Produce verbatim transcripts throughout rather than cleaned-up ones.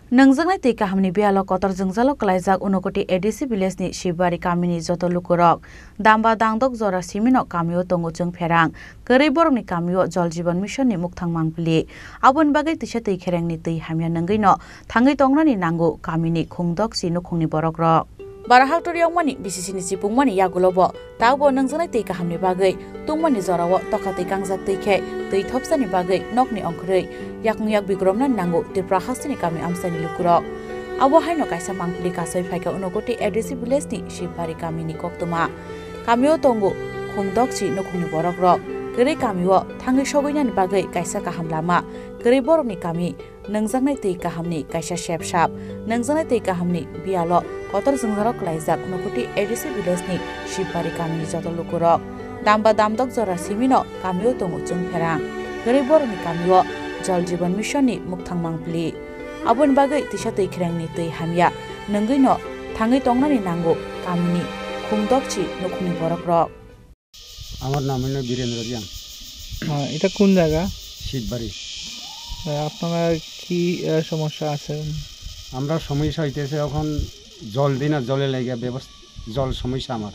Nungjaknai twi kahamni biyalo kotor jwngjalo kwlaijak Unokoti A D C village ni Shibari kamini joto lukurok. Damba dangdok jora simino kamio tongo chwng pherang. Kwrwi borokni kamio Jal Jeevan Mission ni mukthang mangpili. Aboni bagwi tisa twi kherengni twi hamya nungwino thangwi tongnani nango kamini khungdok si nukhungni borokrok. Bara haktor yokmani B C C ni chipungmani yagulo bo Tabo nungjaknai twi kahamni bagwi tungmani jorao tokha twi kangjak twi khe twi thopsani bagwi nokni ongkhorwi yakung yak bigromna nango Tripura hasteni kami amchaini lukurok. Abo haino kaisa mangpili kasoi phaikha Unokoti A D C village ni Shibari kamini koktwma. Kamio tongo khungdokchi nukhungni borokrok. Kwrwi kamio thangwi sogwinani bagwi kaisa kaham lama. Kwrwi borokni kami Nungjaknai twi kahamni kaisa sepsap. Nungjaknai twi kahamni biyalo kotor jwngjalo kwlaijak Unokoti A D C village ni Shibari kamini joto lukurok. Damba damdok jora simino kamio tongo chwng pherang. Kwrwi borokni kamio Jal Jeevan Mission ni mukthang mangpili. Aboni bagwi tisa twi kherengni twi hamya nungwino thangwi tongnani nango kamini khungdokchi nukhungni borokrok. আমার নাম হলো বীরেন্দ্র রিয়াং। হ্যাঁ, এটা কোন জায়গা? শিববাড়ি। আহ, আপনারা কি, আহ, সমস্যা আছে? আমরা সমস্যা হইতেছে এখন জল দিই না, জলের লেগে ব্যবস্থা, জল সমস্যা আমার,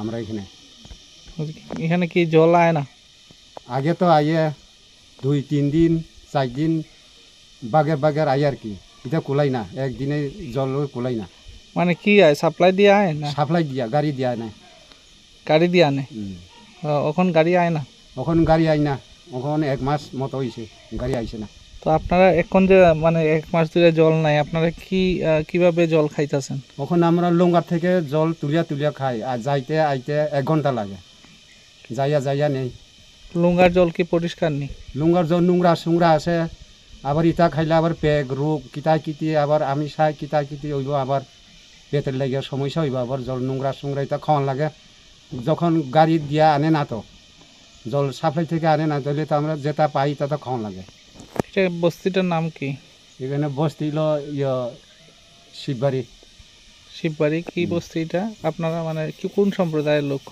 আমরা এখানে। এখানে কি জল আয় না? আগে তো আইয়ে দুই তিন দিন, চার দিন বাগের বাগের আই আর কি। এটা কুলাই না, একদিনে জল কুলাই না। মানে কি আয়, সাপ্লাই দিয়ে আয় না? সাপ্লাই দিয়া, গাড়ি দিয়া নেয়। গাড়ি দিয়ে আনে? হুম। ও, এখন গাড়ি আয় না? এখন গাড়ি আয় না, এখন এক মাস মতো হইছে, গাড়ি আইছে না। তো আপনারা এখন যে, মানে, এক মাস ধরে জল নাই, আপনারা কি, আহ, কিভাবে জল খাইতেছেন? এখন আমরা লুঙ্গার থেকে জল তুলিয়া তুলিয়া খাই, আর যাইতে আইতে এক ঘন্টা লাগে। যাইয়া যাইয়া নেই। লুঙ্গার জল কি পরিষ্কার নেই? লুঙ্গার জল নোংরা সুংরা আছে, আবার ইটা খাইলে আবার পেগ রোগ কিতা কিতি, আবার আমি সাই কিতা কিতি হইব, আবার পেটের লাগে সমস্যা হইব, আবার জল নোংরা সুংরা ইটা খাওয়ান লাগে। যখন গাড়ি দিয়া আনে না তো, জল সাপ্লাই থেকে আনে না, তাহলে তো আমরা যেটা পাই তা তো খাওয়ান লাগে। এটা বস্তিটার নাম কি? এখানে বস্তি হলো ইয়ে শিববাড়ি। শিববাড়ি কি হুম। বস্তি এটা? আপনারা মানে কি, কোন সম্প্রদায়ের লোক?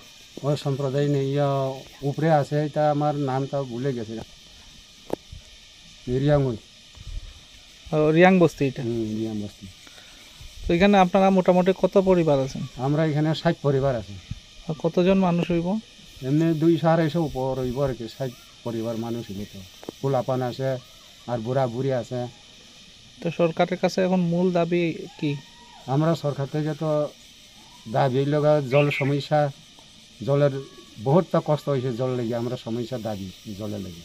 ও সম্প্রদায় নেই, ইয়া উপরে আছে, এটা আমার নামটা ভুলে গেছে। রিয়াং ওই। ও, রিয়াং বস্তি এটা? হুম, রিয়াং বস্তি। তো এখানে আপনারা মোটামুটি কত পরিবার আছেন? আমরা এখানে ষাট পরিবার আছে। আর কতজন মানুষ হইব? এমনি দুইশো আড়াইশো উপর হইব আর কি, ষাট পরিবার মানুষ হইলে তো। পোলাপান আছে, আর বুড়া বুড়ি আছে। তো সরকারের কাছে এখন মূল দাবি কি? আমরা সরকার থেকে তো দাবি হইল গা জল সমস্যা, জলের বহুতটা কষ্ট হয়েছে জল লেগে, আমরা সমস্যা দাবি জলের লেগে।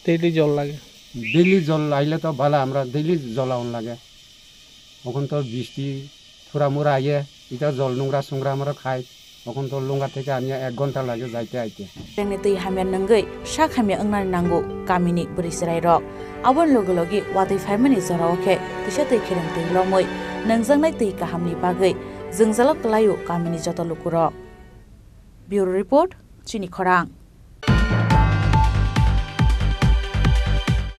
ডেইলি জল লাগে? ডেইলি জল আইলে তো ভালো, আমরা ডেইলি জল আউন লাগে। এখন তো বৃষ্টি থুরা মুরা আইয়ে, এটা জল নোংরা সুংরা আমরা খাই। এখন তো লুঙ্গা থেকে আনিয়া এক ঘন্টা লাগে যাইতে আইতে। Rengni twi hamya nungwi sak hamya wngnani nango kamini bwrwi chwrairok. Aboni logi logi watwi phaimani jorao khe tisa twi khereng twi lomwi nungjaknai twi kahamni bagwi jwngjalo kwlaio kamini joto lukurok. Bureau Report, Chini Khorang.